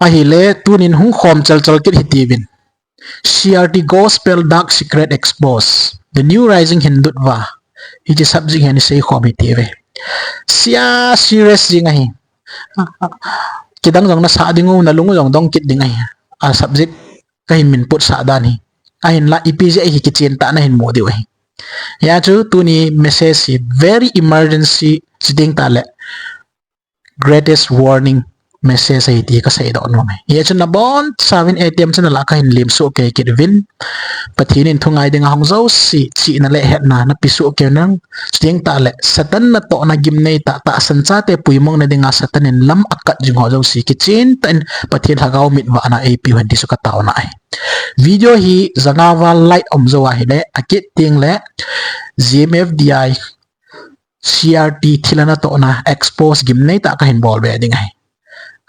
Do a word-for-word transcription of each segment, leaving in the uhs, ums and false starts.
Ahile, tunin hung khom chalchal kit hitiuvin. C R T Gospel Dark Secret Expose. The New Rising Hindutva. Hiche subject hi ana seikhom hitiuve. Sia serious jing ahi. Kidang jong nasah ding u, nalung jong dong kit ding ahi. A subject kahin min putsah dan hi. Ahinla ipi jeh hi kichen tah nahin mu diu ahi. Hijeh chun tuni message hi very emergency, chuteng tahle greatest warning message ahi ti kasei doh nom e. Hijeh chun nabonchauvin A T M channel a kahin lemsuh kei kit uvin. Pathen in thu ngai dinga hung jouse, chihna le hetna napesuh kei un lang. Chuteng tahle Satan natohna gimnei tah, tahsan chate puimang na dinga Satan in lam akat jing ho jouse, kichen tah in Pathen Lhagao mitvahna eipe u hen ti chu kataona ahi. Video hi janga val light um jou ahile, akit tengle G M F D I C R T thilha natohna expose gimnei tah kahin bol be ding ahi.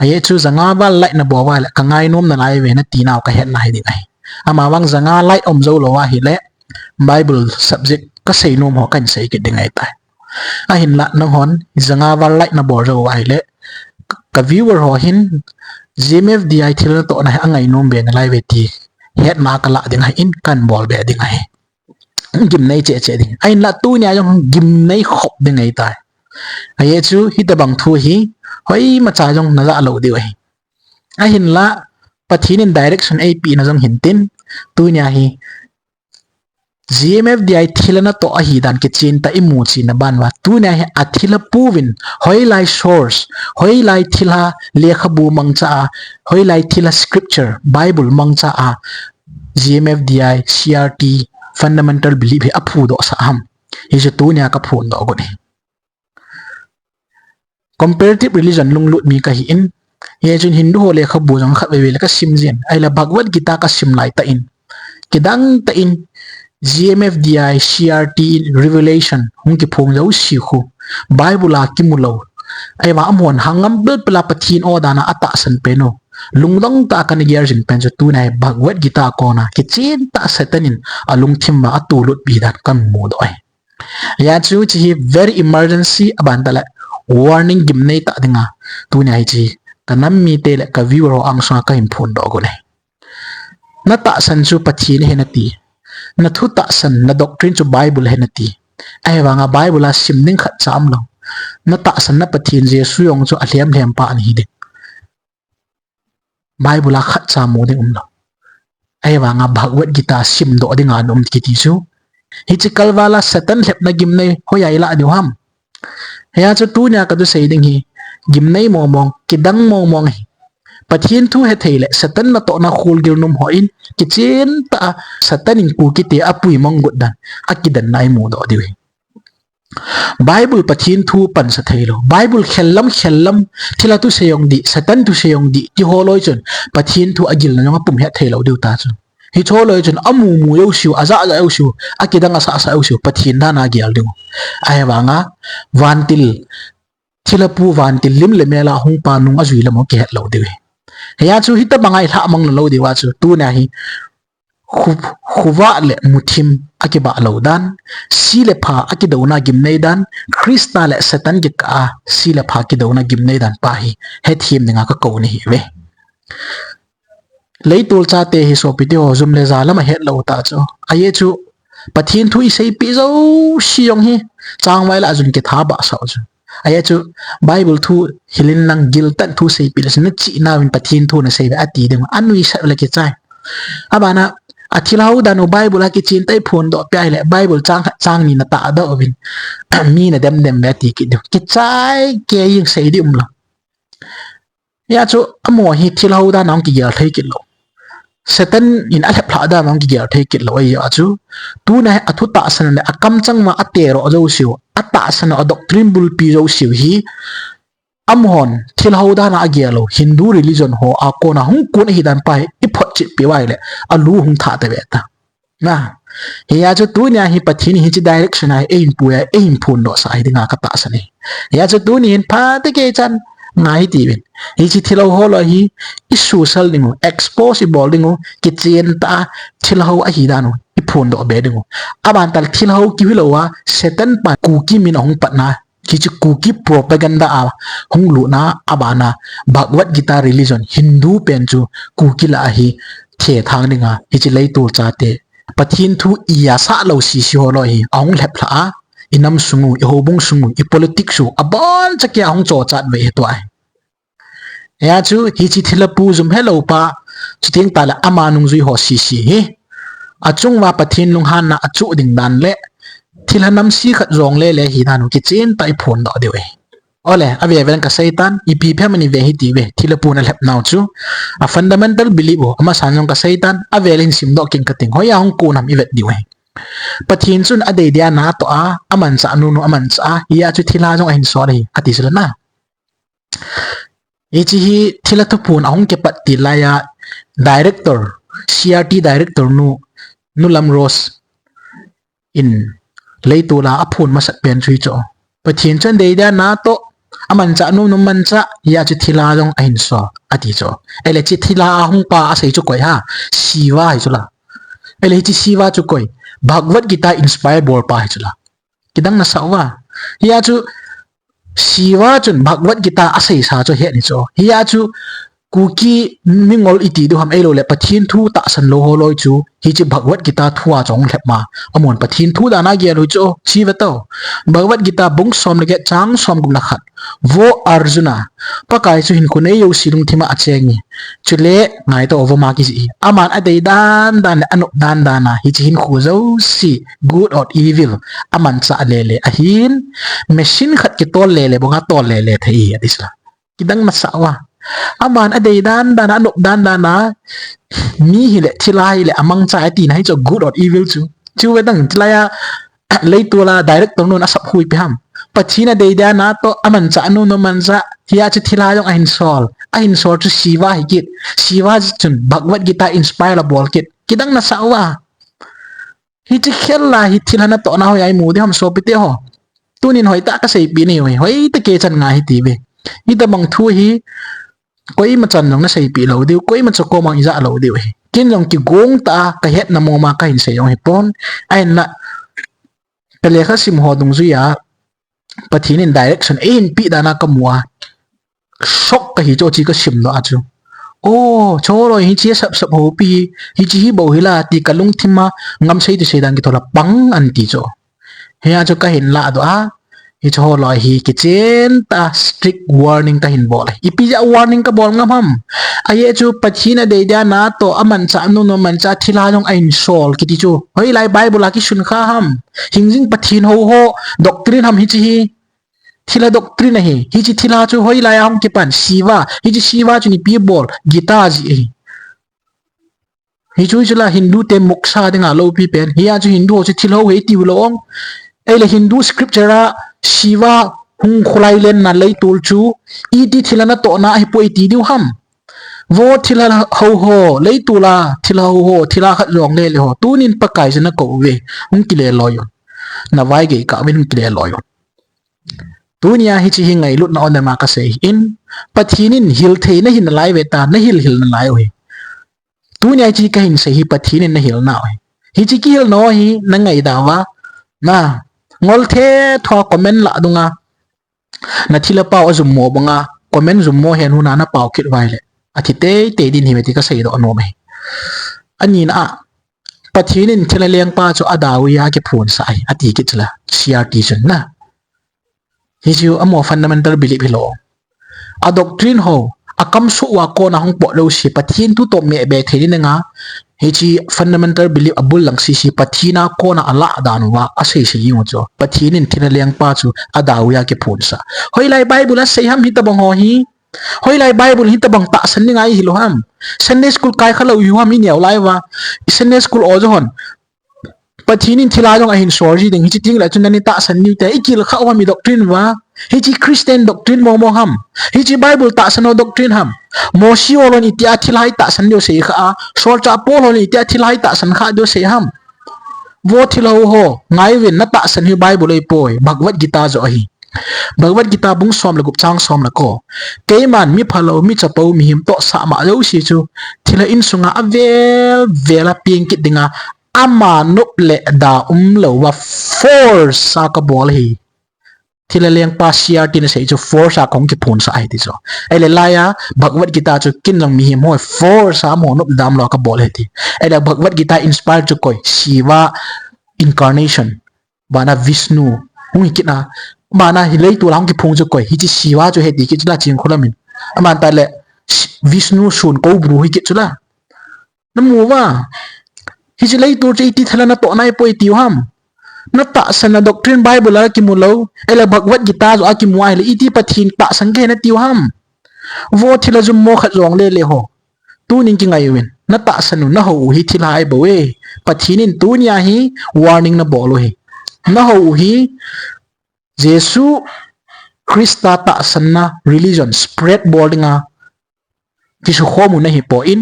Ajeh chu janga val light nabol uva ahile, kangai nom nalai uve nati nau kahetna hi ding ahi. Amavang janga light um jou lou ahile, Bible subject kasei nom ho kahin sei kit ding ahitai. Ahinla nanghon janga val light nabol jou uva ahile, ka viewer ho hin G M F D I thilha natohna hi angai nom be nalai uve ti hetna kalah ding ahin kahin bol be ding ahi. Gimnei cheh cheh ding. Ahinla tunia jong gimnei khop ding ahitai. Ajeh chu hitobang thu hi hoimacha jong najah lou diu ahi. Ahinla Pathen in direction eipeh na jong hintin, tunia hi G M F D I thilha natoh ahidan kichen tah imu cheh na ban uva, tunia hi athilha puvin, hoilai source, hoilai thilha lekhabu mangcha a, hoilai thilha scripture, Bible mangcha a, G M F D I, C R T, fundamental belief hi aphudoh sah ham. Hichu tunia kaphondoh got ahi. Comparative religion lunglut mi kahin, hijeh chun Hindu ho lekhabu jong khatvei vei le kasim jin. Ahile Bhagavad Gita kasim laitah in, kidang tah in G M F D I, C R T, Revelation hung kiphong jouse khu, Bible a kimu lou. Ahivang amahon hangam pelpel a Pathen o dan a atahsan pen u, lungdong tah a kana gel jing pen chu tunia hi Bhagavad Gita kona kichen tah Satan in alungthim uva atolut pi dan kahin mudoh ahi. Hijeh chun hiche hi very emergency, aban tahle warning gimnei tah dinga tunia hiche hi kanam mite le ka viewer ho angsunga kahin phondoh got ahi. Natahsan chu Pathen ahi nati. Nathu tahsan, na doctrine chu Bible ahi nati. Ahivanga Bible a sim ding khatcha umlou. Natahsan na Pathen Jesu jong chu alhem lhem pa ana hi ding. Bible a khatcha mu ding umlou. Ahivanga Bhagavad Gita simdoh dinga na um kiti chu, hiche kalval a Satan lhepna gimnei hoiya ilah diu ham. Hijeh chun tunia kathusei ding hi gimnei mong mong, kidang mong mong ahi. Pathen thu hethei le Satan natohna kholgil nom hon kichen tah a Satan in Kukite apuimang got dan, akidanna imudoh diu ahi. Bible Pathen thu pansa theilou, Bible khellam khellam, thilha thusei jong dih, Satan thusei jong dih ti ho loi chun Pathen thu agilna jong apum het theilou diu ta chu. Hiche ho loi chun amu mu jouseu, ajah jah jouseu, akidang asah sah jouseu Pathen dan a agel diu. Ahivanga vantil, thilha pu vantil lim le mel a hung pa nung ajui lam u kihet lou diu ahi. Hijeh chun hitobanga ilhah mang lou diuva chu tunia hi khu, khovah le muthim akibah lou dan, si le pha akidouna gimnei dan, Christa le Satan kikah a si le pha kidouna gimnei dan pa hi hethem dinga kakou nahiuve. Leitol chate hi sopite ho jum le ja lam a hetlou tah chu. Ajeh chu Pathen thu iseipeh jouse jong hi changvai lah a jun kitha bah sah u chu. Ajeh chu Bible thu hilin lang giltah thu seipeh le chun nachihna uvin Pathen thu nasei uve ati ding u. Anuisat le kichai. Abana athilha hou dan u Bible a kichen tah iphondoh peh ahile Bible chang khat chang ni natahdoh uvin mi nadem dem uve ati kit diu. Kichai kei jeng sei ding umlou. Hijeh chun amaho hi thilha hou dan a hung kigel thei kit lou. Satan in alhep lhah dan a hung kigel thei kit lou ahi a chu. Tunia hi athu tahsan le akamchang ma ateroh jouseu, atahsan a doctrine bulpi jouseu hi amahon thilha hou dan a agel u Hindu religion ho a kona hung kon ahi dan pa hi iphotchet peh uva ahile alu hung thah tave ta. Na, hijeh chun tunia hi Pathen in hiche direction a hi eihin pui a, eihin phondoh sah ahi dinga katahsan ahi. Hijeh chun tuni hin phatah kei chan ngai hitiuvin. Hiche thilha hou ho loi hi isosal ding u, expose ibol ding u, kichen tah a thilha hou ahi dan u iphondoh be ding u. Aban tahle thilha hou kihi lou a, Satan pa Kuki min ahung patna Hiche Kuki propaganda a hung lutna abana Bhagavad Gita religion Hindu pen chu Kuki lah a hi thethang dinga hiche leitol chate Pathen thu iya sah lou sisi ho loi hi ahung lhep lha a, i nam sung u, i houbung sung u, i politics u, abon chauva ahung chochat ve hi tua hi. Hia chu hiche thilha pu jum helou pa, chuteng tale ama nungjui ho sisi hi. Achung uva Pathen lunghanna achuh ding dan le, thilha namse khat jong lele hi dan u kichen tah a i phondoh diu ahi. Ole, ave ven ka seitan, ipi phem ani ve hi ti ve, thilha pun alhep nau chu. A fundamental belief u, amasan jong ka seitan, ave le hin simdoh king kating, hoiya hung kon ham i vet diu ahi. Pathen chun adei dia natoh a, amanchah nunu amanchah a, hia chu thilha jong ahin sol ahi, ati chu la na. Hiche hi thilha thuphon ahung kipat til laiya director, C R T director nu, Nu Lam Rose in leitol a aphon masat pen chu hichu. Pathen chun adei dia natoh, amanchah nunu amanchah, hia chu thilha jong ahin sol, ati chu. Ele hiche thilha ahung pa asei chu koi ham, Shiva hi chu la. Ele hiche Shiva chu koi, Bhagavad Gita inspire bol pa hi chu la. Kidang nasah uva. Hia chu Shiva chun Bhagavad Gita aseisa chu ahet ni chu. Hia chu Kuki mingol iti diu ham, ahilou le Pathen thu tahsan lou ho loi chu hiche Bhagavad Gita thu a chu ahung lhep ma. Amun Pathen thu dan a gel u chu, chi ve tao. Bhagavad Gita bung som le get chang som gup na khat. Vo Arjuna, Pakai chu hinkho nei jouse lungthim a acheng e. Chule ngai tao, vo ma kijih e. Aman adei dan dan le anop dan dan a hiche hinkho jouse, good or evil, amanchah lele ahin, machine khat kitol lele banga tol lele thei e, ati chu la. Kidang nasah uva. Aman adei dan dan a, anop dan dan a, mi hile thilha hile amangcha atina hi chu good or evil chu. Chu ve dang thilha a leitol a director nun asap hui pi ham. Pathen adei dia natoh, amanchah nunu amanchah, hia chu thilha jong ahin sol. Ahin sol chu Shiva hi kit. Shiva chun Bhagavad Gita inspire abol kit. Kidang nasah uva. Hiche khel a hi thilha natohna hoiya imu diu ham sopite ho. Tunin hoitah a kaseipeh nahi uve. Hoitah a kei chan ngai hi ti ve. Hitobang thu hi koima chan jong naseipeh lou diu, koima cha koma ija lou diu ahi. Ken jong kigong tah a kahetna mong ma kahin sei jong hipon. Ahinla, ka lekha sim ho dungjuia Pathen in direction eihin peh dan a kamu a, shock kahi chu, hiche kasim doh a chu. O, cholo, hiche sap sap ho pi hi, hiche hi bou hi la ti kalungthim a ngamsei tusei dan kithol a pang an ti chu. Hia chu kahin ladoh a, hiche ho loi hi kichen tah a strict warning kahin bol e. Ipi jeh a warning kabol ngam ham? Ajeh chu Pathen adei dia natoh, amanchah nunu amanchah, thilha jong ahin sol kiti chu hoilai Bible a kisun kha ham? Hingjing Pathen hou ho doctrine ham hiche hi? Thilha doctrine ahi. Hiche thilha chu hoilai a hung kipan? Shiva. Hiche Shiva chun ipi abol? Gita jih ahi. Hichu chu la Hindu te moksha dinga loupi pen. Hia chu Hindu ho chu thilha hou ahi tiu lou ong. Ahile Hindu scripture a Shiva hung kholai lenna leitol chu iti thilha natohna ahipoi iti diu ham? Vo thilha hou ho, leitol a thilha hou ho, thilha khat jong lele ho, tunin Pakai chu nakou uve, hung kile loi un. Navai gei kah uvin, hung kile loi un. Tunia hiche hi ngailutna on dema kasei in, Pathen in hil thei nahi nalai ve ta, nahil hil nalai u hi. Tunia hiche kahin sei hi Pathen in nahil nau hi. Hiche kihilna ho hi nangaidam uva, na ngol thethoa comment lah dunga, nathilha pao ajummo banga comment jummo hen huna napao kit uva ahile, athi teitei ding ahi ti kasei doh nom ahi. Anina a, Pathen in thilha lengpa chu adau a kiphonsah ahi, ati kit chu la, C R T chun na. Hichu amaho fundamental belief hilou. A doctrine ho, akamsuh uva kona hung pot lou si, Pathen thu toh meh be thei ding anga, hiche fundamental belief abul lang sisi, Pathen a kona alah dan uva asei sei jing u chu. Pathen in thilha lengpa chu adau a kiphonsah. Hoilai Bible a sei ham hitobang ho hi? Hoilai Bible hitobang tahsan dinga ihil u ham? Sunday school kai khalou ihiu ham ineo lai uva? I Sunday school oja hon, Pathen in thilha jong ahin sol ji ding, hiche teng le chun nani tahsan niu te, ikil kha u ham i doctrine uva? Hiche Christian doctrine mong mong ham? Hiche Bible tahsan ho doctrine ham? Mosi holon itia thilha itahsan diu sei kha a, Solchah Paul holon itia thilha itahsan kha diu sei ham? Vo thilha hou ho, ngai uvin, natahsan hi Bible ahipoi, Bhagavad Gita joh ahi. Bhagavad Gita bung som le gup chang som le ko. Keiman mi phalou, mi chapou, mihem toh sahma jouse chu thilha insunga avel vel a peng kit dinga, ama nop le da umlouva force a kabol ahi. Thilha lengpa C R T in asei chu force a kahung kiphonsah ahi ti chu. Ahile laiya Bhagavad Gita chu ken jong mihem ho force a amaho nop dam lou a kabol ahi ti. Ahile Bhagavad Gita inspire chu koi? Shiva, incarnation. Bana Vishnu. Hung hi kit na. Bana hi leitol a hung kiphong chu koi? Hiche Shiva chu ahi ti kit chu la, Chingkholam in. Aman tale Vishnu sun Koubru hi kit chu la. Namu uva? Hiche leitol chu iti thilha natoh nai poi tiu ham? Natahsan na doctrine Bible a kimu lou, ahile Bhagavad Gita joh a kimu ahile iti Pathen tahsan kahi natiu ham? Vo thilha jummo khat jong lele ho. Tunin kingai uvin. Natahsan u, nahou u hi thilha ahi bou e. Pathen in tunia hi warning nabol u hi. Nahou u hi Jesu Christa tahsan na religion spread bol dinga kisukhom u nahi poi,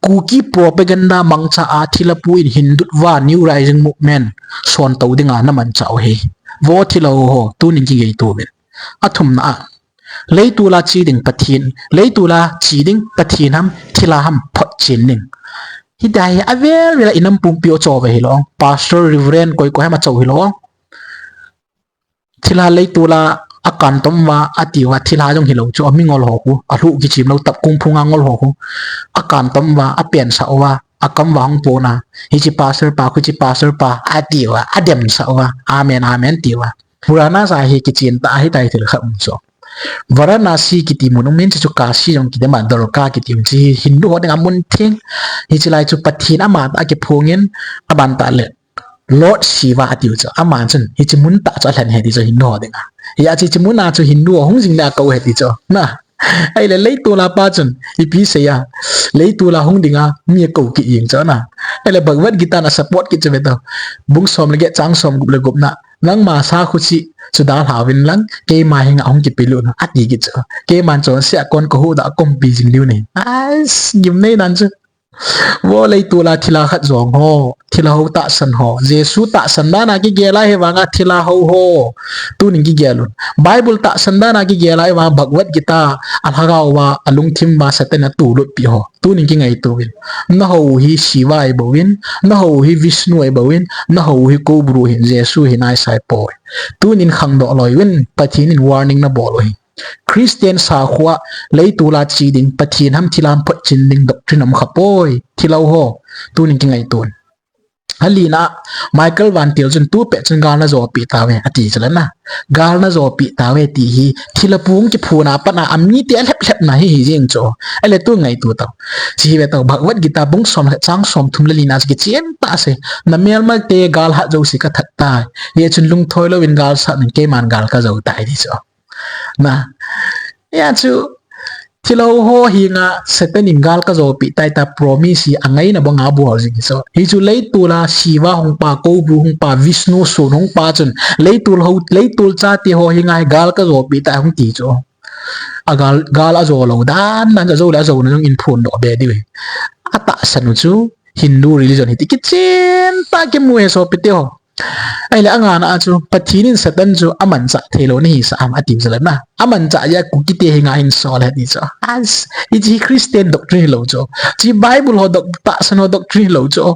Kuki propaganda mangcha a thilha pu in Hindutva New Rising Movement sontou dinga namanchah u hi. Vo thilha ho, tunin kingaito uvin. Athumna a, leitol a che ding Pathen, leitol a che ding Pathen ham, thilha ham photchen ding. Hitia hi avel vel a inam pumpi u achou ve hilou. Pastor, Reverend, koi koi ham achou hilou. Thilha leitol a akantom uva atiuva, thilha jong hilou chu, amingol ho khu, alhuh kichim lou tap kung phunga ngol ho khu, akantom uva, apensah uva, akam uva hung pona, hiche pastor pa, khuche pastor pa, atiuva, ademsah uva, amen, amen tiuva. Purana sa hi kichen tah ahitai thil khat um chu. Varanasi kiti mun um in, hiche chu Kashi jong kiti ma, Dwarka kiti um, hiche Hindu ho dinga mun theng. Hiche lai chu Pathen amatah a kiphongin, aban tah le Lord Shiva atiu chu. Aman chun hiche mun tah chu alhen ahi ti chu Hindu ho dinga. Hia chu hiche mun a chu Hindu ho hung jing le akou ahi ti chu. Na. Ahile leitol a pa chun ipi asei a? Leitol a hung dinga mi akou kit jeng chu na. Ahile Bhagavad Gita in asupport kit chu ve tao. Bung som le get chang som gup le gupna. Nangma sa khuche chu dalha uvin lang, keima henga hung kipelut un, ati kit chu. Keiman chonse a kon kahuhdoh a kaumpi jing diu ahi. Ais, gimnei dan chu. Vo leitol a thilha khat jong ho, thilha ho tahsan ho, Jesu tahsan dan a kigel a, hivanga thilha ho ho. Tunin kigel un. Bible tahsan dan a kigel a, hivanga Bhagavad Gita, alhagao uva, alungthim uva Satan in atulut pi ho. Tunin kingaito uvin. Nahou u hi Shiva ahi bou in, nahou u hi Vishnu ahi bou in, nahou u hi Koubru ahin, Jesu ahi naisai poi. Tunin khangdoh loi uvin, Pathen in warning nabol u ahi. Christian sakhua leitol a che ding, Pathen ham thilha ham photchen ding doctrine um kha poi. Thilha ho, tunin kingaito un. Alina, Michael Van Til chun tupet chun gal najopeh tauve, ati chu le na. Gal najopeh tauve ti hi, thilha pu hung kiphong a pat a, amite alhep lhep na hi hi jeng chu. Ahile tu ngaito tao. Hiche hi ve tao, Bhagavad Gita bung som le chang som thum le lina chu kichen tah a asei. Namelmate gal hat jouse kathat tai. Hijeh chun lungthoi louvin gal sat un, keiman gal kajo tai ti chu. Na. Hia chu, thilha ho henga Satan in gal kajopeh tai tia promise hi angaina banga abol jing hi chu. Hichu leitol a Shiva hung pa, Koubru hung pa, Vishnu sun hung pa chun leitol ho, leitol chate ho henga hi gal kajopeh tai hung ti chu. Agal, gal ajo lou dan dan chu, ajo le ajona jong in phondoh be diu ahi. Atahsan u chu Hindu religion ahi ti kichen tah a kimu e sopite ho. Ahile angana a chu, Pathen in Satan chu amanchah theilou nahisah ham, ati chu le na. Amanchah jeh a Kukite henga ahin sol ahi ti chu. As, hiche hi Christian doctrine hilou chu. Hiche Bible ho doc-, tahsan ho doctrine hilou chu.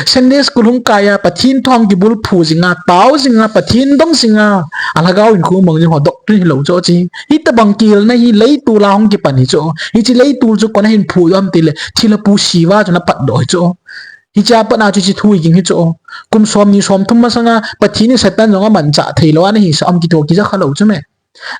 Sunday school hung kai a, Pathen thu hung kibulphu jinga, tao jinga, Pathen dong jinga, alhagao in khu mang jing ho doctrine hilou chu. Hiche, hitobang kihilna hi leitol a hung kipan hi chu. Hiche leitol chu koin ahin phudoh ham tile, thilha pu Shiva chun apatdoh hi chu. Hichea pat a chu hiche thu hi ging hi chu. Kum somni somthum masanga Pathen in Satan jong amanchah theilou a nahisah ham kiti ho kija khalou chu me.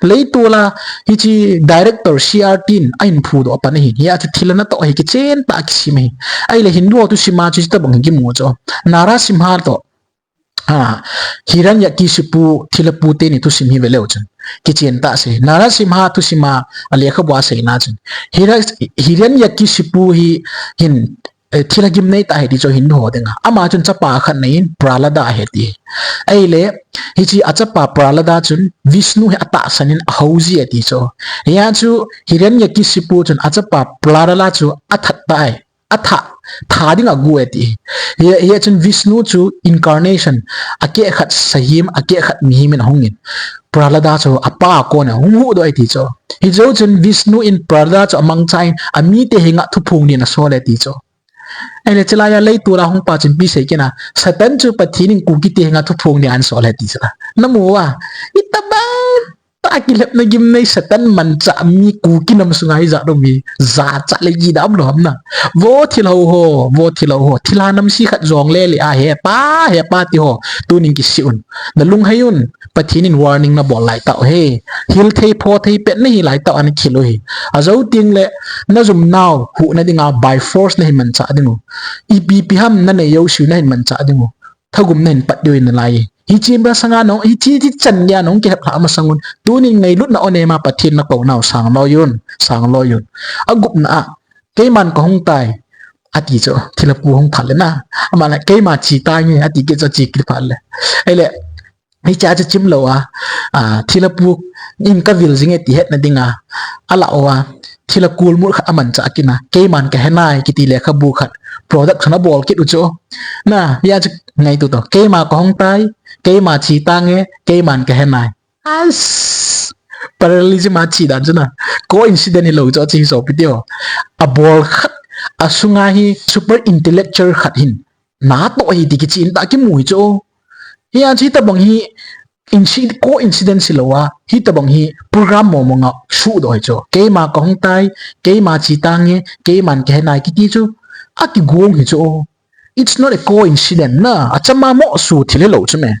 Leitol a hiche director C R T in ahin phudoh pan ahi. Hia chu thilha natoh hi kichen tah a kisem ahi. Ahile Hindu ho thusim a chu hitobang hi kimu chu. Narasimha toh, ha, Hiranyakashipu thilha pu teni thusim hi ve leu chun, kichen tah a asei. Narasimha thusim a, alekhabu a aseina chun, Hira-, Hiranyakashipu hi hin, eh, thilha gimnei tah ahi ti chu Hindu ho dinga. Ama chun chapa khat nei in Prahlada ahi ti. Ahile, hiche achapa Prahlada chun Vishnu hi atahsan in ahou ji ahi ti chu. Hia chu Hiranyakashipu chun achapa Prahlada chu athat tai. Atha, tha ding agu ahi ti. Hia, hia chun Vishnu chu incarnation, akeh khat sahem, akeh khat mihem in ahung in, Prahlada chu apa a kon a hung huhdoh ahi ti chu. Hijou chun Vishnu in Prahlada chu amangcha in, amite henga thuphong din asol ahi ti chu. Ahile chulaiya leitol a hung pa chun ipi asei kit na, Satan chu Pathen in Kukite henga thuphong din ahin sol ahi ti chu. Namu uva, itobang Tah kilhepna gimnei Satan manchah mi Kuki nam sunga hijat um hi. Jachat le gidam lou ham na. Vo thilha ho, vo thilha ho. Thilha namse khat jong le le a hepa, hepa ti ho. Tunin kisih un. Nalunghei un. Pathen in warning nabol lai tauve. Hil thei pho thei pet nahi lai tauve, ana khel u hi. Ajou teng le najum nau huhna dinga by force nahin manchah ding u. Ipi pi ham nanei jouse u nahin manchah ding u. Thagum nahin pat diu ahi nalai. Hiche masanga nahung, hiche, hiche chan geiya nahung kihep lhah masang un. Tunin ngailutna o nema Pathen nakou nau sang loi un, sang loi un. Agupna a, keiman kahung tai. Ati chu, thilha pu hung thal le na. Aman le, keima che tange, ati kit chu che kit phat le. Ahile, hiche a chu chim lou a, a, thilha pu in kavil jinge ti hetna dinga. Alah uva, thilha kulmul khat amanchah kit na, keiman kahe nai, kiti lekhabu khat. Product khat abol kit u chu. Na, hia chu ngaito tau. Keima kahung tai, keima che tange, keiman kahe nai. As, parallelism a che dan chu na. Coincidence hilou chu ache hi sopi teho. Abol khat, asunga hi super intellectual khat hin. Natoh hi ti kichen tah kimu hi chu. Hia chu hitobang hi inci-, coincidence hilou a, hitobang hi program mong mong a suhdoh hi chu. Keima kahung tai, keima che tange, keiman kahe nai kiti chu. Akigong hi chu. It's not a coincidence na. Achama moh su thil hilou chu me.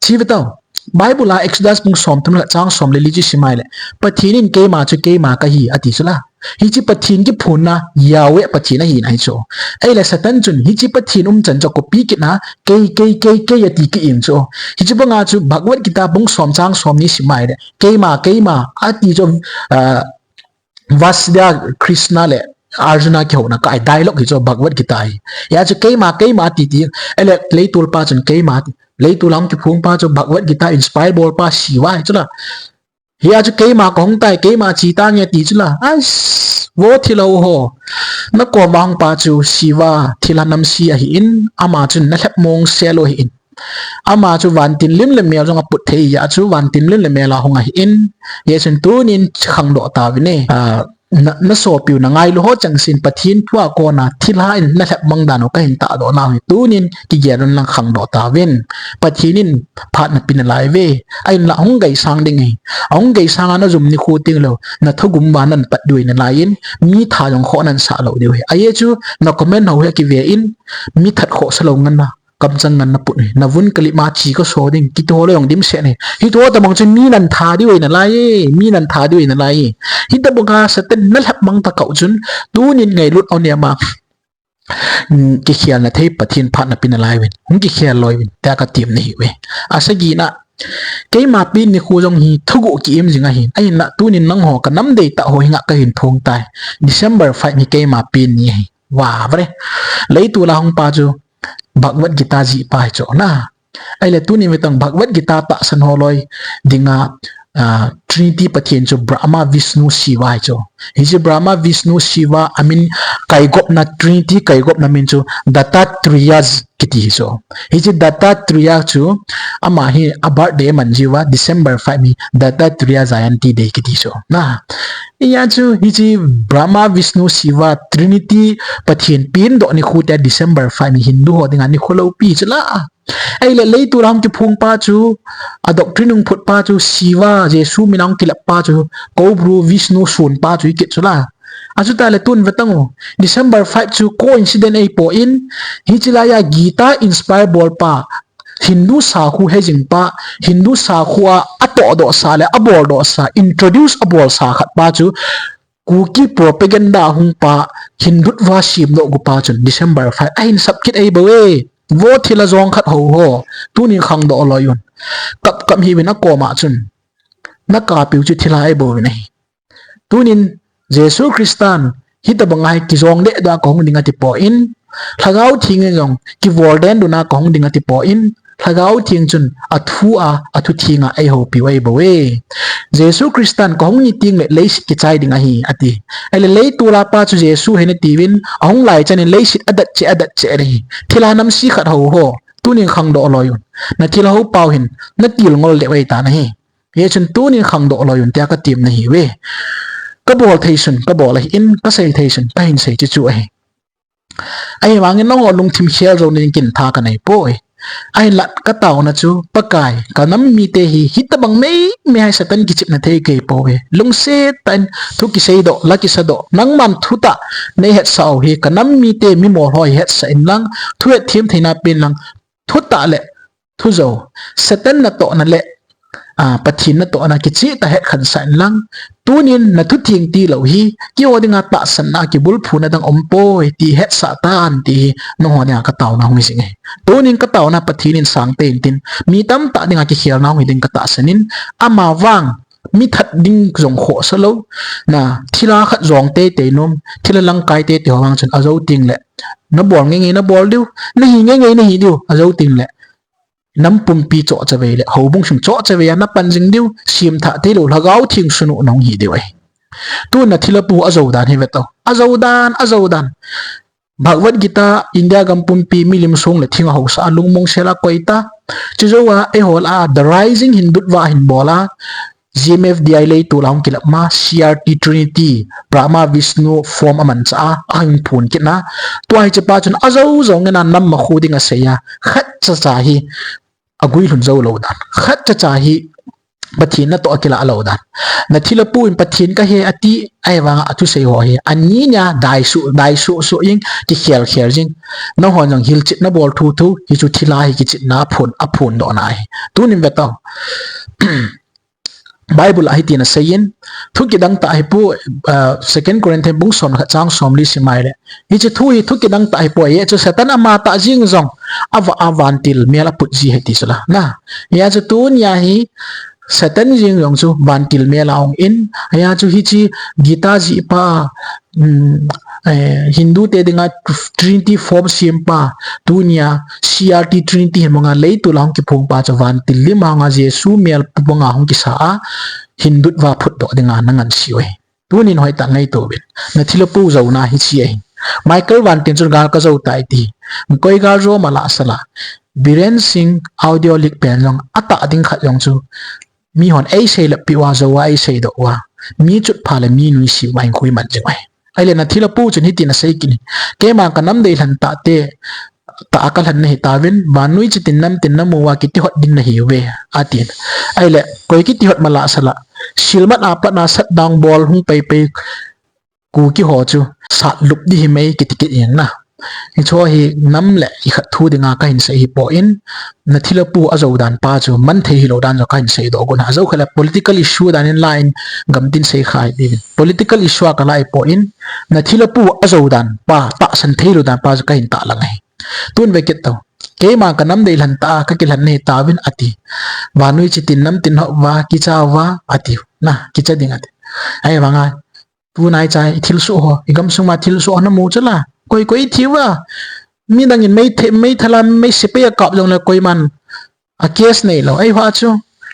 Che ve tau. Bible a Exodus bung somthum le khat chang som le li chu sim a ahile. Pathen in keima chu keima kahi ati chu la. Hiche Pathen kiphonna Yahweh Pathen ahina hi chu. Ahile Satan chun hiche Pathen umchan chu copy kit na kei, kei, kei, kei ati kit in chu. Hiche banga chu Bhagavad Gita bung som chang somni sim a ahile. Keima, keima ati chu, ah, Vasudeva Krishna le Arjuna kihouna kah a dialogue hi chu Bhagavad Gita hi. Hia chu keima, keima ati ti. Ahile, leitol pa chun keima ati. Leitol a hung kiphong pa chu Bhagavad Gita inspire bol pa Shiva hi chu la. Hia chu keima kahung tai, keima che tange ti chu la. Ais, vo thilha ho. Nakoma hung pa chu Shiva, thilha namse ahin, ama chun nalhep mong sel u ahin. Ama chu vantil lim le mel jong aput thei a chu vantil lim le mel a hung ahin. Hijeh chun tunin khangdoh tauvin e. Ah, na, nasopiu nangailu ho changseh in Pathen thu a kona thilha in nalhep mang dan u kahin tahdoh nau hi. Tunin kigel un lang khangdoh tauvin. Pathen in phat napeh nalai uve. Ahinla hung gaisang ding ahi. Ahung gaisang a najum nikho teng lou. Nathagum uva nahin pat diu ahi nalai in. Mi tha jong khoh nahin sah lou diu ahi. Ajeh chu na comment ho hi akive in. Mi that khohsa lou ngan na. Kamchang ngan naput e. Navun kalip ma che kaso ding. Kiti ho le jong dimset e. Hiche ho tobang chun mi nahin that diu ahi nalai e. Mi nahin that diu ahi nalai e. Hitobang a Satan nalhep mang tah kah u chun. Tunin ngailut o nema. Hmm, kikhelna thei Pathen phat napeh nalai uvin. Hung kikhel loi uvin. Tia katem nahi uve. Asagina. Keima pen nikho jong hi thuguh ki-im jing ahin. Ahinla tunin nangho kanam deitah ho henga kahin phong tai. December five hi keima pen ni ahi. Vah vre. Leitol a hung pa chu Bhagavad Gita jih pa hi chu na. Ahile tunin ve tang Bhagavad Gita tahsan ho loi dinga, ah, Trinity Pathen chu Brahma, Vishnu, Shiva hi chu. Hiche Brahma, Vishnu, Shiva amin kaigopna Trinity kaigopna min chu Dattatreya kiti hi chu. Hiche Dattatreya chu ama hi a birthday aman jiuva December five hi Dattatreya Jayanti Day kiti chu. Na. Hia chu hiche Brahma, Vishnu, Shiva, Trinity Pathen pendoh nikho tia December five hi Hindu ho dinga nikho loupi chu la. Ahile leitol a hung kiphong pa chu, a doctrine hung phut pa chu, Shiva, Jesu min a hung kilep pa chu, Koubru, Vishnu, sun pa chu hi kit chu la. Achutah le tun ve tang u. December five chu coincidence ahipoi, hiche laiya Gita inspire bol pa, Hindu sakho hejing pa, Hindu sakho a atohdoh sa le aboldoh sa, introduce abol sa khat pa chu, Kuki propaganda hung pa, Hindutva semdoh gu pa chun December five ahin sap kit ahi bou e. Vo thilha jong khat ho ho. Tunin khangdoh loi un. Kap kap hih uvin akoma chun. Nakapiu chu thilha ahi bouvin ahi. Tunin Jesu Christan hitobang a hi kijong deh deh a kahung ding ati poi. Lhagao Theng in jong kivol den dun a kahung ding ati poi. Lhagao Theng chun athu a, athu theng a eihoupiu ahi bou e. Jesu Christan kahung ni teng le leiset kichai ding ahi, ati. Ahile leitol a pa chu Jesu ahi nati uvin, ahung lai chan in leiset adat cheh, adat cheh ahi. Thilha namse khat ho ho. Tunin khangdoh loi un. Na thilha ho pau hin, natil ngol deh u ahi tan ahi. Hijeh chun tunin khangdoh loi un tia katem nahi uve. Kabol thei sun, kabol ahin, kasei thei sun, kahin sei chu chu ahi. Ahivangin nangho lungthim khel jou ding kin tha kanei poi. Ahinlah ka taona chu, Pakai, ka nam mite hi, hitabang mei, mei hai Satan kichepna thei kei pouve. Lungset tah in thu kiseidoh, la kisadoh, nangman thutah nei hetsah u hi, ka nam mite mi molho hi hetsah in lang, thu hetthem theina pen lang, thutah le thu jou, Satan natohna le, a, Pathen natohna kicheh tah hetkhen sah in lang, tunin na thu theng tilou hi, keiho dinga tahsanna kibulphuna dang umpoi ti hetsah tan ti hi, nangho dinga ka taona hung hi jing e. Tunin ka taona Pathen in sangtah in tin, mi tamtah dinga kikhelna hung hi ding ka tahsan in, ama vang, mi that ding jong khohsa lou, na, thilha khat jong teitei nom, thilha langkai teitei ho vang chun ajou teng le, na bol ngeingei na bol diu, na hi ngeingei na hi diu, ajou teng le, nam pumpi chohchavei le, houbung sung chohchavei a na pan jing diu, semthah theilou, Lhagao Theng sunu na hung hi diu ahi. Tun na thilha pu ajou dan hi ve tao. Ajou dan, ajou dan. Bhagavad Gita, India gam pumpi milim song le thing a haosa a lungmong sel a koi ta. Chujou a, eiho lah a, The Rising Hindutva hin bol a, G M F D I leitol a hung kilap ma, C R T Trinity, Brahma Vishnu form a manchah a, ahung phun kit na. Tua hiche pa chun ajou jou ngen a nam makhu ding asei a, khat cha cha hi, aguilhun jou lou dan. Khat cha cha hi, Pathen natoh akilah lou dan. Na thilha pu in Pathen kahi ati, ahivang a thusei ho hi. Ani nia, dai su, dai su, su ing, kikhel khel jing. Nahon jong hilchetna bol thu thu, hichu thilha hi kichetna aphun, aphun doh na hi. Tunin ve tao. Bible a hitin asei in, thu kidang tah hi pu, ah, Second Corinthians bung som le khat chang som li sim mai le. Hiche thu hi thu kidang tah hi pu, hichu Satan ama tah jing jong, ava, a vantil mel a put ji ahi ti chu la. Na, hichu tunia hi, Satan jing jong chu vantil mel a hung in, hichu hiche Gita jih pa, um, eh, Hindu te dinga Trinity form sem pa, tunia C R T Trinity hin manga leitol a hung kiphong pa chu vantil lim a hung a Jesu mel pu banga hung kisa a, Hindutva phutdoh dinga na ngansi uve. Tunin hoitah ngaito uvin. Na thilha pu jouna hi chi ahi. Michael Vantin chun gal ka jou tai ti. Koi gal jou ma la sala. Biren Singh audio leak pen jong atah ding khat jong chu. Mihon eisei le pi uva jou uva eisei doh uva. Mi chutpha le mi nuisat uva hin khui man jing uve. Ahile na thilha pu chun hitin asei kit in. Keima ka nam deilhen tah te, tah a ka lhen nahi tauvin, vannoi chitin namtin namu uva kiti hot ding nahiuve, atin. Ahile, koi kiti hot ma la sala. Silmat a pat na sat dang bol hung pei pei Kuki ho chu sat lup di hi mai kiti kit in na. Hichu hi nam le i khat thu dinga ka hin sei hi poi, na thilha pu ajou dan pa chu man thei hilou dan chu ka hin sei doh gon a. Ajou khat le political issue dan in la in gam tin sei khai di. Political issue a ka la hi poi, na thilha pu ajou dan pa, tahsan thei lou dan pa chu ka hin tahlang ahi. Tun ve kit tao. Keima ka nam deilhen tah a ka kilhen nahi tauvin ati. Vannoi chitin namtin hot uva, kicha uva ati. Na, kicha ding ati. Ahivang a, tunai chai, i thilsoh ho, i gamsung ma thilsoh ho namu chu la. Koi koi i thi uva. Midang in mei the, mei thala, mei sepai a kap jong le koiman a case nei lou. Ahivang chu,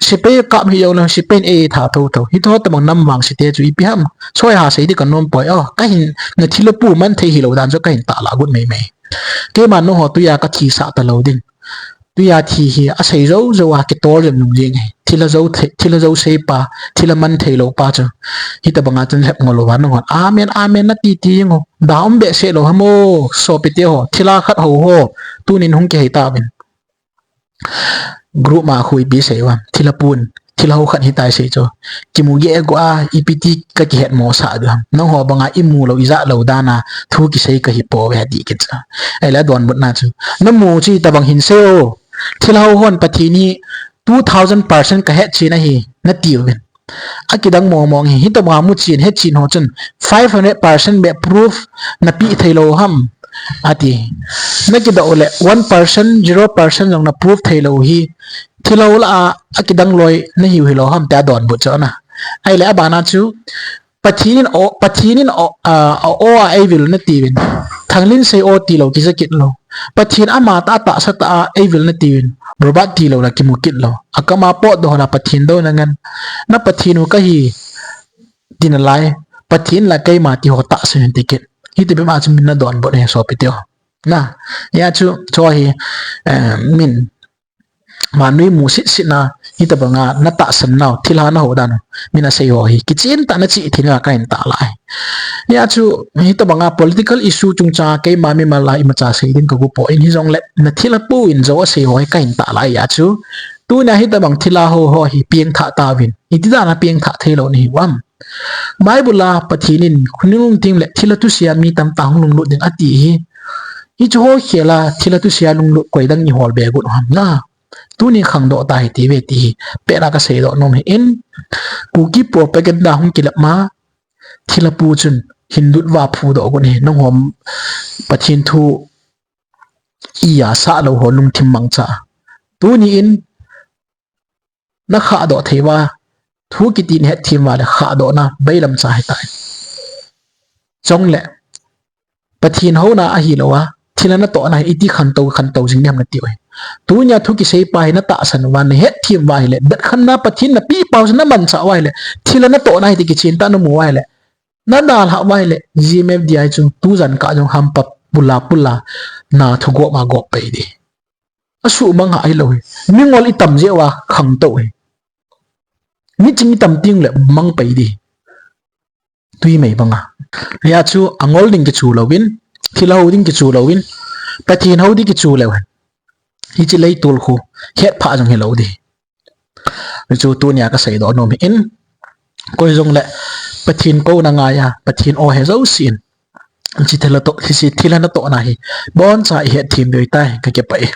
sepai a kap hi jong le, sepai in eitha thotho. Hitobang nam vangse te chu ipi ham. Choi ha sei di ka nom poi. Oh, ka hin, na thilha pu man thei hilou dan chu ka hin tahlang got mai mai. Keima nangho tuia ka thisah talou ding. Tuia thi hi asei jou jou a kitol jeng nung jeng ahi. Thilha jou thei, thilha jou sei pa, thilha man thei lou pa chu. Hitobang a chun lhep ngol uva nangho. Amen, amen nati ti jeng u. Da um behseh lou ham o, sopi te ho, thilha khat ho ho. Tunin hung kihei tauvin. Group ma khu ipi sei uvam. Thilha pun, thilha ho khat hitai sei chu. Kimu geh go a, ipi ti ka kihet mo sah diu ham. Nangho banga imu lou, ija lou dan a, thu kisei ka hi pouve ati kit chu. Ahile adonbutna chu. Namu chu itobang hin sei o. Thilha ho hon Pathen hi two thousand percent ka hetchen ahi, nati uvin. Akidang mong mong hi, hitobang a muchen, hetchen ho chun five hundred percent beh proof na pe thei lou ham, ati. Na kidoh u le one percent, zero percent jong na proof thei lou hi, thilha ho lah a, akidang loi na hiu hilou ham, tia donbut chu na. Ahile abana chu, Pathen in o, Pathen in o, a, o, o a eivil nati uvin. Thanglinsei o tilou, kija kit lou. Pathen ama tah a tahsa tah a eivil nati uvin. Robert tilou la kimu kit lou. Akam a potdoh la Pathen douna ngen. Na Pathen u kahi. Tina lai. Pathen la keima ti ho tahsan in ti kit. Hiti bep a chu min na donbut ahi sopi te ho. Na. Hia chu, chu hi, eh, min. vannoi mu sitsit na, hitabanga natahsan nau, thilha naho dan u, min asei ho hi kichen tah a nachi thei ngai kahin tahlah ahi. Hia chu, hitabanga political issue chungchang keima mimal a imacha sei ding kagu poi, hijongle nathilha pu in jou asei ho hi kahin tahlah ahi. Hia chu, tunia hitabang thilha ho ho hi pengthah tauvin, iti dan a pengthah theilou nahiu ham? Bible a Pathen in khonung lungthim le thilha thusia mi tamtah hung lunglut ding ati hi, hichu ho khel a thilha thusia lunglut koi dang in hol be got u ham na? Tuni khangdoh tahite ve ti hi pehna kaseidoh nom ahin, Kuki propaganda hung kilep ma, thilha pu chun Hindu va phudoh got ahi, nangho Pathen thu iya sahlou ho lungthim mangcha. Tuni in nakhahdoh thei uva, thu kiti nahetthem uva le khahdohna bailam cha ahitai. Chule, Pathen houna ahilouva, thilha natohna hi iti khantou, khantou jing ding ham natiu ahi. Tunia thu kisei pa hi natahsan uva, nahetthem uva ahile, bet khanna Pathen napeh pau chu namanchah uva ahile, thilha natohna hi ti kichen tah a namu uva ahile, nadalhah uva ahile, G M F D I chu tujan kah jong hampa pula pula na thugop a gop pai ding. Asuhmang hah hilou hi. Mingol itam jeh uva khangtou hi. Miching itam tengle mang pai ding. Twi mei banga. Hia chu angol ding kichu louvin, thilha ho ding kichu louvin, Pathen ho ding kichu leu hen, hiche leitol khu hetphah jong hilou ding. Hichu tunia kaseidoh nom ahin, koi jongle Pathen kouna ngaiya, Pathen o he jouse in, hiche thilha to, hiche thilha natohna hi boncha ihetthem diu ahitai, kakipah e.